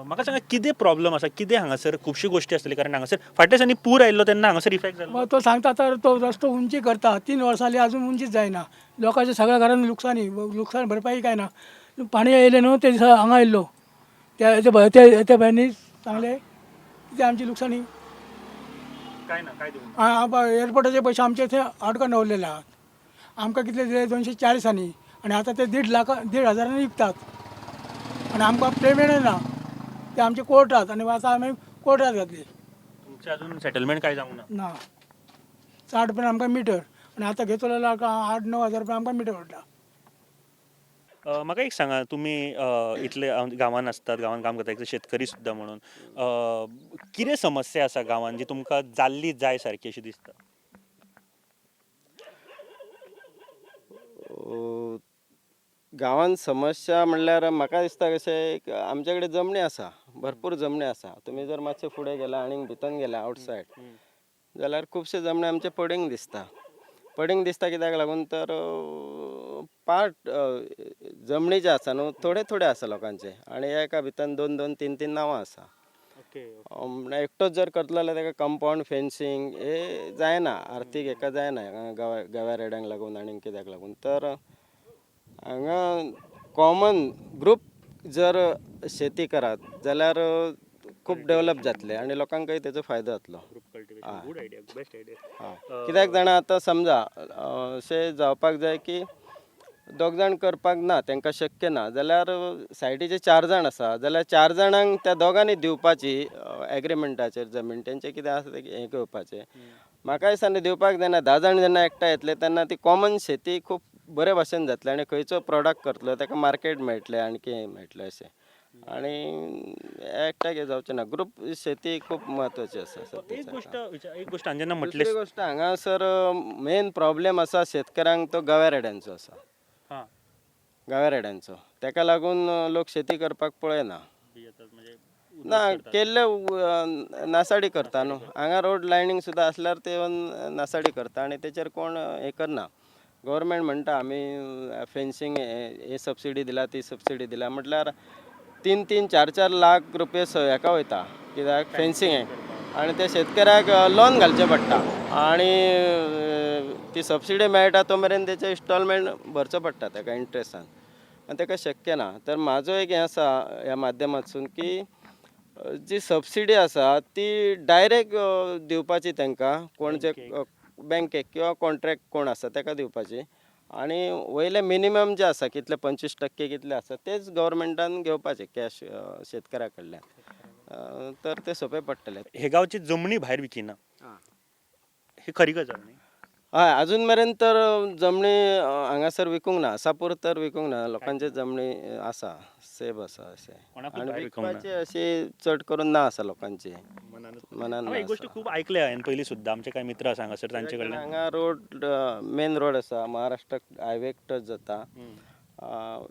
म्हाका सांगा, कितें प्रॉब्लम आसा, कितें हांगासर खुबश्यो गोश्टी आसतली, कारण हांगासर फाटल्या दिसांनी पूर आयिल्लो तेन्ना हांगासर इफेक्ट जाल्लो. मग तो सांगता तर तो रस्तो उंची करता, 3 वर्सां जाली, अजून उंचीच जायना. लोकांच्या सगळ्या घरान लुकसानी, लुकसाण भरपाई काय ना. पाणी येयलें न्हू ते दिसा हांगा येयल्लो त्या त्या त्या बायांनी सांगलें ते आमची लुकसानी. काय ना काय दिवंक एअरपोर्टाचे पैसे आमचे ते आडकान दवरलेले आहात. आमकां कितले दिले? 240नी. आनी आतां ते 1.5 लाख, 1.5 हजारांनी विकतात आनी आमकां पेमेंट ना. ते आमचे कोर्टात आनी आतां आमी कोर्टात घातली. तुमचे अजून सेटलमेंट काय जावंक ना? ना. 60 रुपया आमकां मिटर आनी आतां घेतलो जाल्यार 8-9 हजार रुपया आमकां मिटर पडटा. म्हाका एक सांगा, तुमी इतले गांवान आसतात, गांवान काम करता, एक शेतकरी सुद्दां म्हणून, कितें समस्या आसा गांवान जी तुमकां जाल्ली जाय सारकी अशी दिसता? गांवांत समस्या म्हणल्यार म्हाका दिसता कशें, एक आमचे कडेन जमणी आसा, भरपूर जमणी आसा. तुमी जर मातशे फुडें गेला आनी भितर गेले आवटसायड जाल्यार खुबशे जमणी आमचे पडींग दिसता. पडींग दिसता कित्याक लागून तर पार्ट जमणी जे आसा न्हू, थोडे थोडे आसा लोकांचे आनी एका भितर दोन दोन तीन तीन नांवां आसा. म्हणल्यार एकटोच जर करतलो जाल्यार ताका कंपावंड फेन्सींग हे जायना, आर्थीक हेका जायना, गव्या गव्या रेड्यांक लागून आनी कित्याक लागून. तर हांगा कॉमन ग्रूप जर शेती करात जाल्यार खूब डेवलप जातलें आनी लोकांकय तेचो फायदो जातलो. Group cultivation, good idea, best idea. हय, कित्याक जाणा, आतां समजा अशें जावपाक जाय की दोग जाण करपाक ना, तांकां शक्य ना जाल्यार सायडीचे चार जाण आसा जाल्यार चार जाणांक त्या दोगांनी दिवपाची एग्रीमेंटाचेर जमीन, तेंचें कितें आसा तें हें घेवपाचें. म्हाका दिसता न्ही दिवपाक जायना. 10 जाण जेन्ना एकठांय येतले तेन्ना ती कॉमन शेती खूब बरे भाशेन जातली आनी खंयचो प्रोडक्ट करतलो ताका मार्केट मेळटलें, आणकी हें मेळटलें अशें. आनी एकट्याक हें जावचें ना. ग्रूप शेती खूब म्हत्वाची आसा एक सद्याच्या. गोष्ट एक गोष्ट हांवें जेन्ना म्हटलें दुसरी गोष्ट, हांगासर मेन प्रॉब्लेम आसा शेतकऱ्यांक तो गव्या रेड्यांचो आसा. गव्या रेड्यांचो, ताका लागून लोक शेती करपाक पळयना. म्हणजे ना केल्ले नासाडी करता न्हू. हांगा रोड लायनींग सुद्दां आसल्यार ते येवन नासाडी करता आनी तेचेर कोण हें करना. गव्हर्मेंट म्हणटा आमी फेन्सींग हे सबसिडी दिला, ती सबसिडी दिला, म्हटल्यार 3-3, 4-4 लाख रुपये हेका वयता कित्याक फेन्सिंगेक आनी ते शेतकऱ्याक लोन घालचें पडटा आनी ती सबसिडी मेळटा तो मेरेन तेचे इन्स्टॉलमेंट भरचो पडटा ताका इंट्रस्टान आनी ताका शक्य ना. तर म्हाजो एक हें आसा ह्या माध्यमांतसून की जी सबसिडी आसा ती डायरेक्ट दिवपाची तांकां, कोण जे बँकेक किंवा कॉन्ट्रॅक्ट कोण आसा ताका दिवपाची आनी वयले मिनिमम जे आसा कितले, 25% कितले आसा, तेच गव्हर्मेंटान घेवपाचे कॅश शेतकऱ्या कडल्यान, तर ते सोंपें पडटलें. हे गांवची जमनी भायर विकिना ही खरी गजाल न्ही? हय, अजून मेरेन तर जमणी हांगासर विकूंक ना, आसापूर तर विकूंक ना. लोकांचे जमणी आसा, सेफ आसा अशें. कोणाकूच आनी भायर विकूंक ना. विकपाची अशी चड करून ना आसा लोकांची मनान. हांवें एक गोष्ट खूब आयकल्या हांवें पयलीं सुद्दां, आमचे कांय मित्र आसा हांगासर तांचे कडल्यान. हांगा रोड, मेन रोड आसा, महाराष्ट्र हायवेक टच जाता.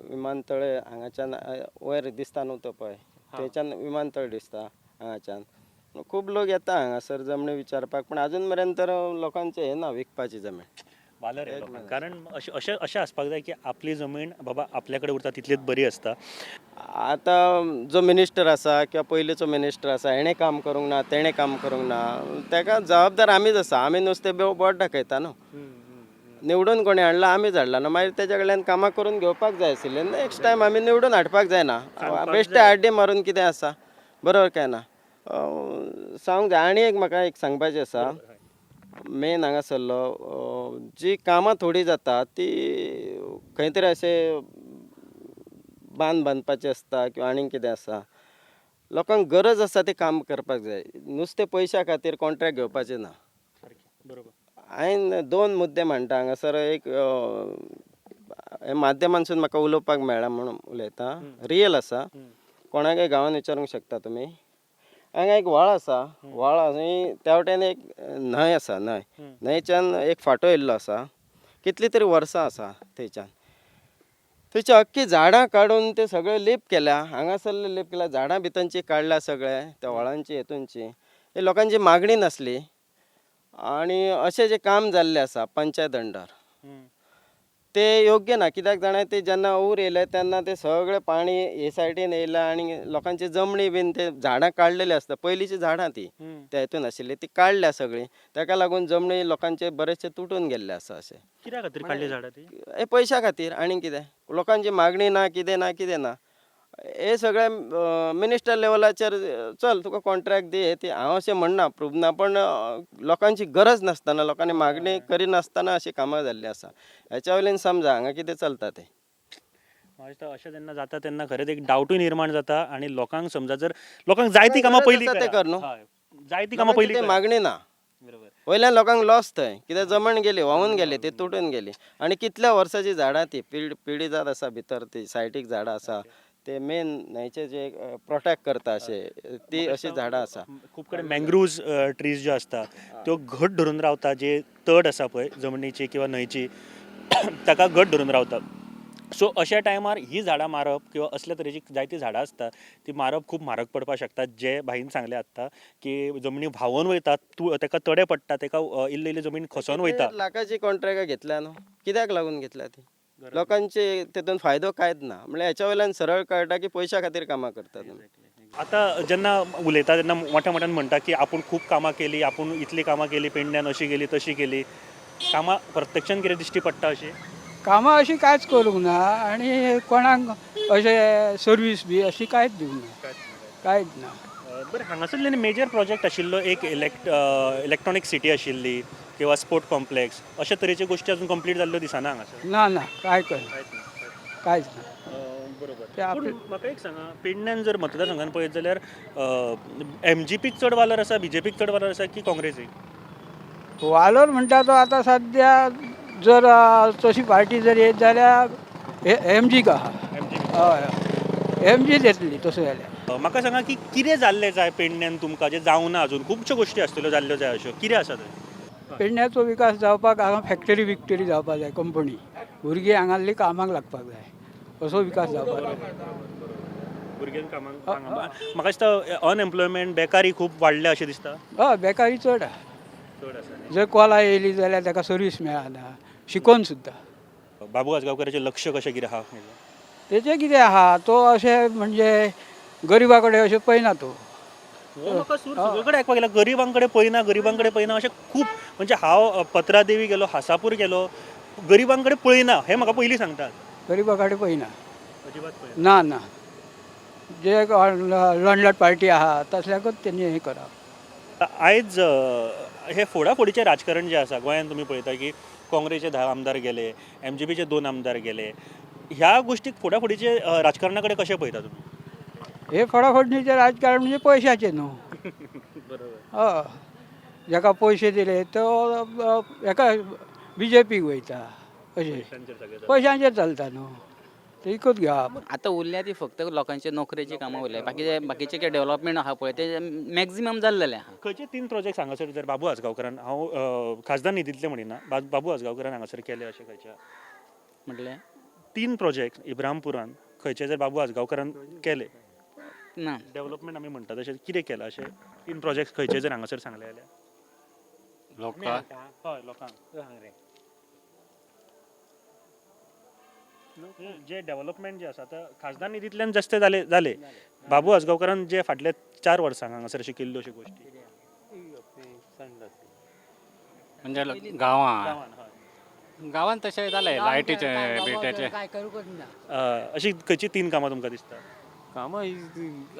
विमानतळ हांगाच्यान वयर दिसता न्हू तो पळय, थंयच्यान विमानतळ दिसता हांगाच्यान. खूब लोक येता हांगासर जमणी विचारपाक, पूण अजून मेरेन तर लोकांचे हें ना विकपाची जमीन. बालर आहे लोकांक. कारण अशें अशें अशें आसपाक जाय की आपली जमीन बाबा आपल्या कडेन उरता तितलीच बरी आसता. आतां जो मिनिस्टर आसा किंवा पयलींचो मिनिस्टर आसा, हेणें काम करूंक ना, तेणें काम करूंक ना, ताका जबाबदार आमीच आसा. आमी नुस्तें बोट दाखयता न्हू. निवडून कोणें हाडला? आमीच हाडला न्हू. मागीर तेज्या कडल्यान कामां करून घेवपाक जाय आशिल्लें. नेक्स्ट टायम आमी निवडून हाडपाक जायना? बेश्टे आड्डी मारून कितें आसा, बरोबर काय ना? सांगूंक जाय. आनी एक म्हाका एक सांगपाचें आसा, मेन हांगासरलो जी कामां थोडीं जाता ती खंय तरी अशें बांद बांदपाचें आसता किंवा आनीक कितें आसा, लोकांक गरज आसा तें काम करपाक जाय. नुस्तें पयशा खातीर कॉन्ट्रॅक्ट घेवपाचें ना. सारकें, बरोबर. हांवें दोन मुद्दे मांडटा हांगासर. एक, हे माध्यमांतसून म्हाका उलोवपाक मेळ्ळा म्हणून उलयता, रियल आसा, कोणाकय गांवान विचारूंक शकता तुमी. हांगा एक व्हाळ आसा, व्हाळ आनी त्या वटेन एक न्हंय आसा. न्हंय, न्हंयच्यान एक फांटो येयल्लो आसा, कितलीं तरी वर्सां आसा थंयच्यान. थंयची अख्खी झाडां काडून ते सगळे लेप केल्या, हांगासरले लेप केल्या, झाडां भितनची काडल्या सगळे त्या व्हाळांची हेतूनची. ही लोकांची मागणी नासली आनी अशें जें काम जाल्लें आसा पंचायत अंडर, ते ते योग्य ना. कित्याक जाणा, ते जेन्ना our येयले तेन्ना ते सगळें पाणी हे सायडीन येयलां आनी लोकांची जमणी बीन ते झाडां काडलेली आसता, पयलींची झाडां ती त्या हितून आशिल्ली ती काडल्या सगळीं. ताका लागून जमणी लोकांचे बरेचशे तुटून गेल्ले आसा अशें. कित्या खातीर काडली झाडां ती? हे पयशा खातीर आनी कितें. लोकांची मागणी ना, कितें ना, कितें ना. हे सगळे मिनिस्टर लेवलाचेर चल तुका कॉन्ट्रॅक्ट दी हे ती. हांव अशें म्हणना, प्रूफ ना, पण लोकांची गरज नासतना, लोकांनी मागणी करिनासतना अशी कामां जाल्लीं आसा. हेच्या वयल्यान समजा हांगा कितें चलता तें. म्हाका दिसता अशें जेन्ना जाता तेन्ना खरेंच एक डावटूय निर्माण जाता आनी लोकांक समजा जर लोकांक जाय ती कामां गरज पयलीं आसा ते करा. कर न्हू. हय, जाय ती कामां पयलीं ते करा. मागणी ना. बरोबर. वयल्यान लोकांक लॉस थंय, कित्याक जमण गेली, व्हांवून गेली, ती तुटून गेली. आनी कितल्या वर्सांची झाडां ती पिढी जात आसा भितर, ती सायडीक झाडां आसा ते मेन न्हंयचे जे प्रोटेक्ट करता अशे ती अशी झाडां आसा. खूब कडेन मँग्रुव्ज ट्रीज ज्यो आसता त्यो घट धरून रावता, जे तड आसा पळय जमनीची किंवा न्हंयची ताका घट धरून रावता. सो अशा टायमार ही झाडां मारप किंवा असल्या तरेची जायतीं झाडां आसता ती मारप खूब म्हारग पडपाक शकता. जे भाईन सांगलें आत्तां की जमनी व्हांवोन वयता, तूं ताका तडे पडटा, ताका इल्ली इल्ली जमीन खसोन वयता. लाखाची कॉन्ट्रॅक्टां घेतल्या न्हू, कित्याक लागून घेतल्या ती? लोकांचे तेतून फायदो कांयच ना. म्हणल्यार हेच्या वयल्यान सरळ कळटा की पयशा खातीर कामां करतात तुमी. आतां जेन्ना उलयता तेन्ना मोठ्या मोठ्यान म्हणटा की आपूण खूब कामां केली, आपूण इतली कामां केली पेडण्यान, अशी केली तशी केली कामां. प्रत्यक्षान कितें दिश्टी पडटा अशी? कामां अशीं कांयच करूंक ना आनी कोणाक अशें सर्वीस बी अशी कांयच दिवंक ना, कांयच ना. बरें, हांगासरल्यान मेजर प्रोजेक्ट आशिल्लो एक इलेक्ट्रॉनीक सिटी आशिल्ली किंवा स्पोर्ट कॉम्प्लेक्स, अशा तरेच्यो गोश्टी अजून कंप्लीट जाल्ल्यो दिसना हांगासर. ना ना, कांय करना, कांयच ना. बरोबर. ते पूण आपले म्हाका एक सांगा, पेडण्यान जर मतदारसंघान पळयत जाल्यार एमजीपीक चड वालोर आसा, बीजेपीक चड वालोर आसा की काँग्रेसीक? वालोर म्हणटा तो आतां सद्या जर तशी पार्टी जर येत जाल्यार एमजीक आहा. हय, एमजीच येतली तशें जाल्यार. म्हाका सांगा की कितें जाल्लें जाय पेडण्यान तुमकां जें जावना अजून? खुबश्यो गोश्टी आसतल्यो जाल्ल्यो जाय, अश्यो कितें आसा थंय? पेडण्याचो विकास जावपाक हांगा फॅक्टरी बिक्टरी जावपाक जाय, कंपनी, भुरगीं हांगासली कामाक लागपाक जाय, असो विकास जावपाक जाय. भुरग्यांक कामाक म्हाका दिसता अनएम्प्लॉयमेंट, बेकारी खूब वाडल्या अशें दिसता. हय, बेकारी चड आहा. चड आसा न्ही? जर कोला येयली जाल्यार ताका सर्वीस मेळना शिकोन सुद्दां. बाबू आजगांवकाराचें लक्ष कशें कितें आहा? तेचें कितें आहा, तो अशें म्हणजे गरिबा कडेन अशें पळयना तो. हो, म्हाका सूर सगळे कडेन आयकपाक गेला, गरिबां कडेन पळयना, गरिबां कडेन पळयना अशें खूब. म्हणजे हांव पत्रादेवी गेलो, हासापूर गेलो, गरिबां कडेन पळयना हें म्हाका पयलीं सांगतात. गरिबा कडेन पळयना. अजिबात पळयना. ना ना, जे लँडलॉर्ड पार्टी आहा तसल्याकूच तेणी हें करप. आयज हे फोडाफोडीचें राजकारण जें आसा गोंयांत, तुमी पळयता की काँग्रेसचे 10 आमदार गेले, एमजीपीचे 2 आमदार गेले, ह्या गोश्टीक फोडाफोडीचे राजकारणा कडेन कशें पळयता तुमी? हे फोडाफोडणीचें राजकारण म्हणजे पयशाचें न्हू. बरोबर. हय, जाका पयशे दिले तो हेका बीजेपीक वयता, अशें पयशांचेर चलता न्हू, ते विकत घेवप. आतां उरल्या ती फक्त लोकांचे नोकरेची कामां उरल्या. बाकीचे बाकीचे कितें डेवलपमेंट आहा पळय ते मॅक्झिमम जाल्लेले आहा. खंयचे 3 प्रोजेक्ट हांगासर जर बाबू आजगांवकारान, हांव खासदार निधींतले म्हणिना, बाबू आजगांवकारान हांगासर केले अशें खंयचे? म्हटलें 3 प्रोजेक्ट इब्रामपुरान खंयचे जर बाबू आजगांवकारान केले? ना. डेव्हलपमेंट आमी म्हणटा तशें कितें केलां अशें 3 प्रोजेक्ट खंयचे जर हांगासर सांगले जाल्यार? लोकांक? हय, लोकांक जे डेव्हलपमेंट जे आसा, आतां खासदार निधींतल्यान जास्त जाले जाले, बाबू आजगांवकारान जे फाटल्या 4 वर्सांक हांगासर अश्यो केल्ल्यो अश्यो गोश्टी. म्हणजे गांवांत? गांवान, हय. गांवांत तशें जालें लायटीचें बियटीचें. काय करूंकच ना. अशी खंयची 3 कामां तुमकां दिसता? कामां ही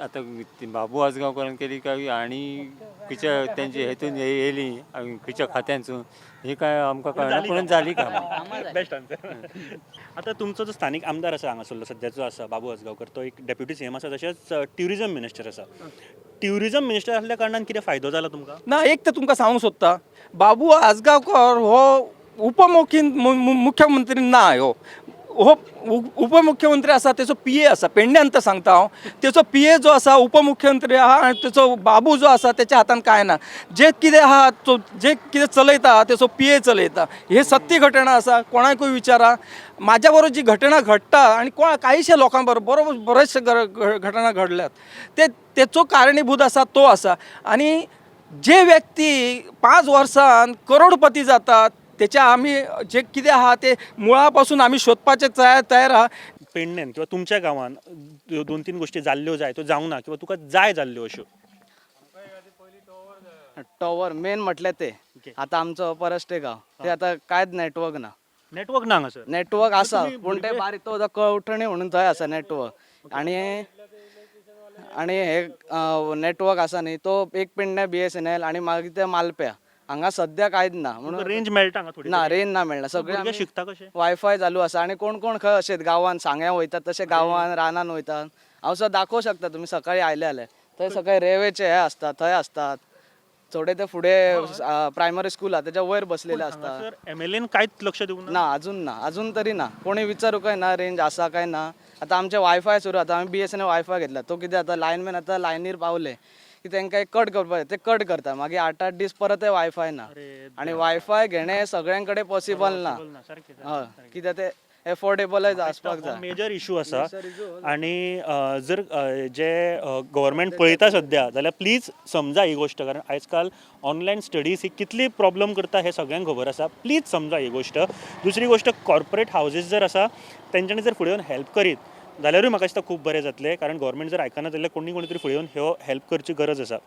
आतां ती बाबू आजगांवकारान केली काय आनी खंयच्या तेंचे हेतून येयली आनी खंयच्या खात्यांसून ही काय आमकां कळना, पूण जाली कामां. Best answer. आतां तुमचो जो स्थानीक आमदार आसा हांगासरलो सद्याचो आसा बाबू आजगांवकर, तो एक डेप्युटी सीएम आसा तशेंच ट्युरिजम मिनिस्टर आसा. ट्युरिजम मिनिस्टर आसल्या कारणान कितें फायदो जाला तुमकां? ना, एक तर तुमकां सांगूंक सोदता, बाबू आजगांवकर हो उपमुख्य मुख्यमंत्री ना, ह्यो हो उपमुख्यमंत्री आसा, तेचो पी ए आसा. पेडण्यान तर सांगता हांव, तेचो पी ए जो आसा उपमुख्यमंत्री आहा आनी तेचो बाबू जो आसा तेच्या हातान कांय ना. जे कितें आहा तो जे कितें चलयता तेचो पी ए चलयता. हे सत्य घटना आसा, कोणाकूय विचारा. म्हाज्या बरोबर जी घटना घडटा आनी कोणा कांयशे लोकां बरोबर बरोबर बरेचशे घटना घडल्यात, ते तेचो कारणीभूत आसा तो आसा. आनी जे व्यक्ती 5 वर्सान करोडपती जातात तेच्या आमी जे कितें आहा ते मुळा पासून आमी सोदपाचे तयार तयार आहा. पेडण्यान किंवा तुमच्या गांवान दोन तीन गोष्टी जाल्ल्यो जाय त्यो जावंक ना किंवा तुका जाय जाल्ल्यो अश्यो? टॉवर मेन म्हटल्यार ते. आतां आमचो परस्टे गांव ते आतां कांयच नेटवर्क ना. नेटवर्क ना हांगासर? नेटवर्क आसा पूण ते बारीक तो कवठणी म्हणून थंय आसा नेटवर्क आनी आनी हे नेटवर्क आसा न्ही तो एक पेडण्या बीएसएनएल आनी मागीर ते मालप्या हांगा सद्या कांयच ना म्हणून. रेंज मेळटा हांगा थोडी? ना, रेंज ना मेळना सगळे. भुरगे शिकता कशे? वायफाय चालू आसा आनी कोण कोण खंय अशेंच गांवान सांग्यां वयतात, तशें गांवान रानान वयतात. हांव सुद्दां दाखोवंक शकता तुमी सकाळी आयले जाल्यार थंय सकाळी रेंवेचे हे आसता, थंय आसतात थोडे, ते फुडें प्रायमरी स्कूल आहा तेच्या वयर बसलेले आसता. हांगासर एमएलएन कांयच लक्ष दिवंक ना? ना, अजून ना, अजून तरी ना. कोणी विचारूंकय ना रेंज आसा काय ना. आतां आमचे वायफाय सुरू, आतां आमी बीएसएनएल वायफाय घेतला. तो कितें जाता, लायनमॅन आतां लायनीर पावले की तांकां एक कट करपाक जाय, ते कट करता, मागीर आठ आठ दीस परत वायफाय ना. आनी वायफाय घेणें सगळ्यां कडेन पॉसिबल ना. हय, कित्याक ते एफोर्डेबलय आसपाक जाय. मेजर इशू आसा आनी जर जे गव्हर्मेंट पळयता सद्या जाल्यार प्लीज समजा ही गोश्ट, कारण आयज काल ऑनलायन स्टडीज ही कितली प्रॉब्लम करता हें सगळ्यांक खबर आसा. प्लीज समजा ही गोश्ट. दुसरी गोश्ट, कॉर्पोरेट हावजीस जर आसा तेंच्यांनी जर फुडें येवन हेल्प करीत जाल्यारूय म्हाका दिसता खूब बरें जातलें, कारण गव्हर्मेंट जर आयकना जाल्यार कोणी कोणी तरी फुडें येवन ह्यो हेल्प करची गरज आसा.